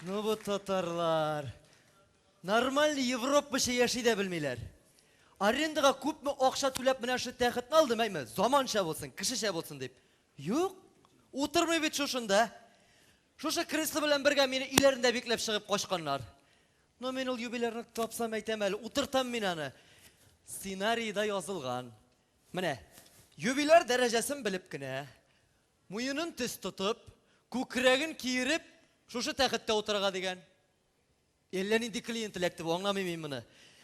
Ну бу татарлар. Нормальный европача яши дә белмиләр. Арендага күпме акча түләп менә шу тәхетне алдым, әйме? Заманча булсын, кешечә булсын дип. Юк, утырмый бит шушында. Шушы кресло белән бергә мине өйләрендә бикләп чыгып качканнар. Ну мин ул юбилярны тапсам әйтәм әле, утыртам мин аны. Сценарийда язылган. Менә, юбиляр дәрәҗәсен белеп кенә, муенын төз тотып, күкрәген киереп, шушы тәхеттә утырырга дигән. Әллә нинди клиент эләкте бу, аңламыйм мин моны.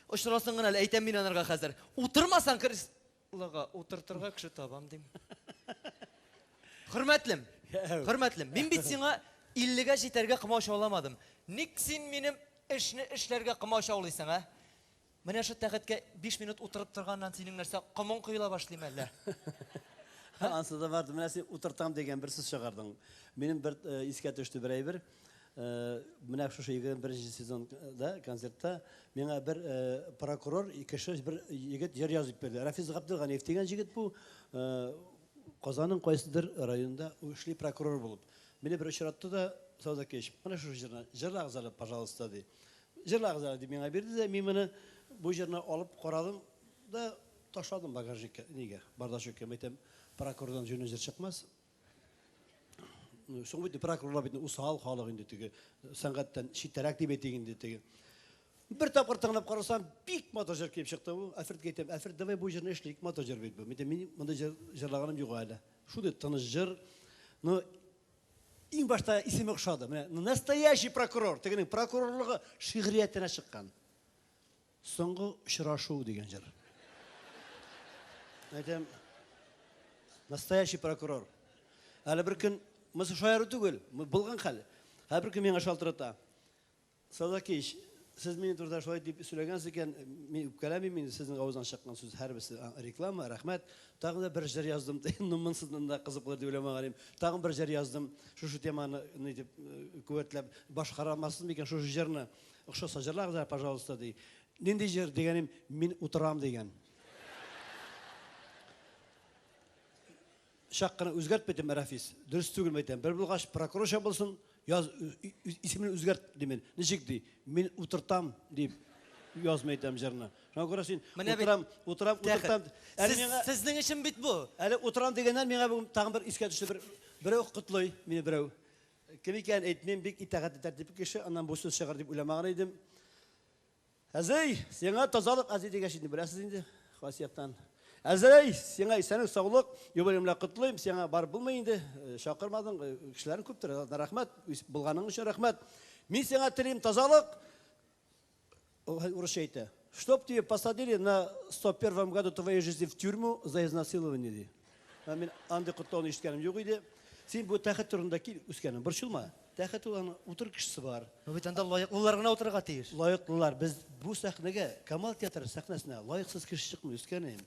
Очрасын гына әле, әйтәм мин анарга хәзер. Утырмасаң креслога утыртырга кеше табам дим. Хөрмәтлем, хөрмәтлем, мин бит сиңа 50-гә җитәргә комачауламадым. Ник син минем эшне эшләргә комачаулыйсың, ә? Менә шу тәхеткә 5 минут утырып торганнан синең нәрсә, комың коела башлыймы әллә? Ансы да барды. Менә син утыртам дигән бер сүз чыгардың. Минем бер искә төште бер әйбер. Менә шушы 21 сезонда концертта миңа бер прокурор кеше, бер егет җыр язып бирде. Рафис Габделганиев дигән җегет бу. Казанның кайсыдыр районында эшли прокурор булып. Мине бер очратты да, Саудакевич, менә шушы җырны җырлагыз әле, пожалуйста, ди. Җырлагыз әле дип миңа бирде дә, мин моны бу җырны алып карадым да ташладым багажникка, нигә, бардачокка. Әйтәм, прокурордан җүнле җыр чыкмас. Соң бит прокурорлар бит усал халык инде теге, сәнгатьтән читтәрәк дип әйтик инде теге. Бер тапкыр тыңлап карасам, бик матур җыр килеп чыкты бу. Әлфредкә әйтәм, Әлфред, давай бу җырны эшлик, матур җыр бит бу. Мин әйтәм, мин мондый җыр җырлаганым юк әле. Шундый тыныч җыр. Ну, иң башта исеме охшады. Менә, ну, настоящий прокурор. Тегенең прокурорлыгы шигъриятенә чыккан. Соңгы очрашу дигән җыр. Әйтәм, настоящий прокурор. Әле бер көн, монысы шаяру түгел, булган хәл. Әле бер көн миңа шалтырата. Садакич, сез минем турыда шулай дип сөйләгәнсез икән, мин үпкәләмим инде, сезнең авыздан чыккан сүз һәрберсе реклама, рәхмәт. Тагын да бер җыр яздым, ну монсыннан да кызык булыр дип уйламаган идем. Тагын бер җыр яздым, шушы теманы ни дип куәтләп башкара алмассыз микән шушы җырны? Охшаса җырлагыз әле, пожалуйста, ди. Нинди җыр дигәнем, мин утырам дигән. Чак кына үзгәртмәдем, Рәфис. Дөрес түгел, әйтәм. Бер булгач, прокурорча булсын, яз, исемен үзгәрт, димен. Ничек ди? Мин утыртам, дип язмый әйтәм җырны. Шуңа күрә син утырам, утырам, утыртам. Әле миңа Сезнең өчен бит бу. Әле утырам дигәннән миңа бүген тагын бер искә төште бер берәү котлый мине берәү. Кем икәнен әйтмим, бик итагатьле, тәртипле кеше, аннан бу сүз чыгар дип уйламаган идем. Әзей, сиңа тазалык, әзей дигәч инде беләсез инде, кайсы яктан. Әзей, сиңа исәнлек, саулык, юбилей белән котлыйм, сиңа барып булмый инде, чакырмадың, кешеләрең күптер, рәхмәт, булганың өчен рәхмәт. Мин сиңа телим тазалык, урысча әйтә, чтоб тебе посадили на 101 году твоей жизни в тюрьму за изнасилование, ди. Ә мин андый котлауны ишеткәнем юк иде. Син бу тәхет турында кил, үскәнем, борчылма. Тәхет ул аның утыр кешесе бар. Но бит анда лаеклылар гына утырырга тиеш. Лаеклылар. Без бу сәхнәгә, Камал театры сәхнәсенә лаексыз кеше чыкмый, үскәнем.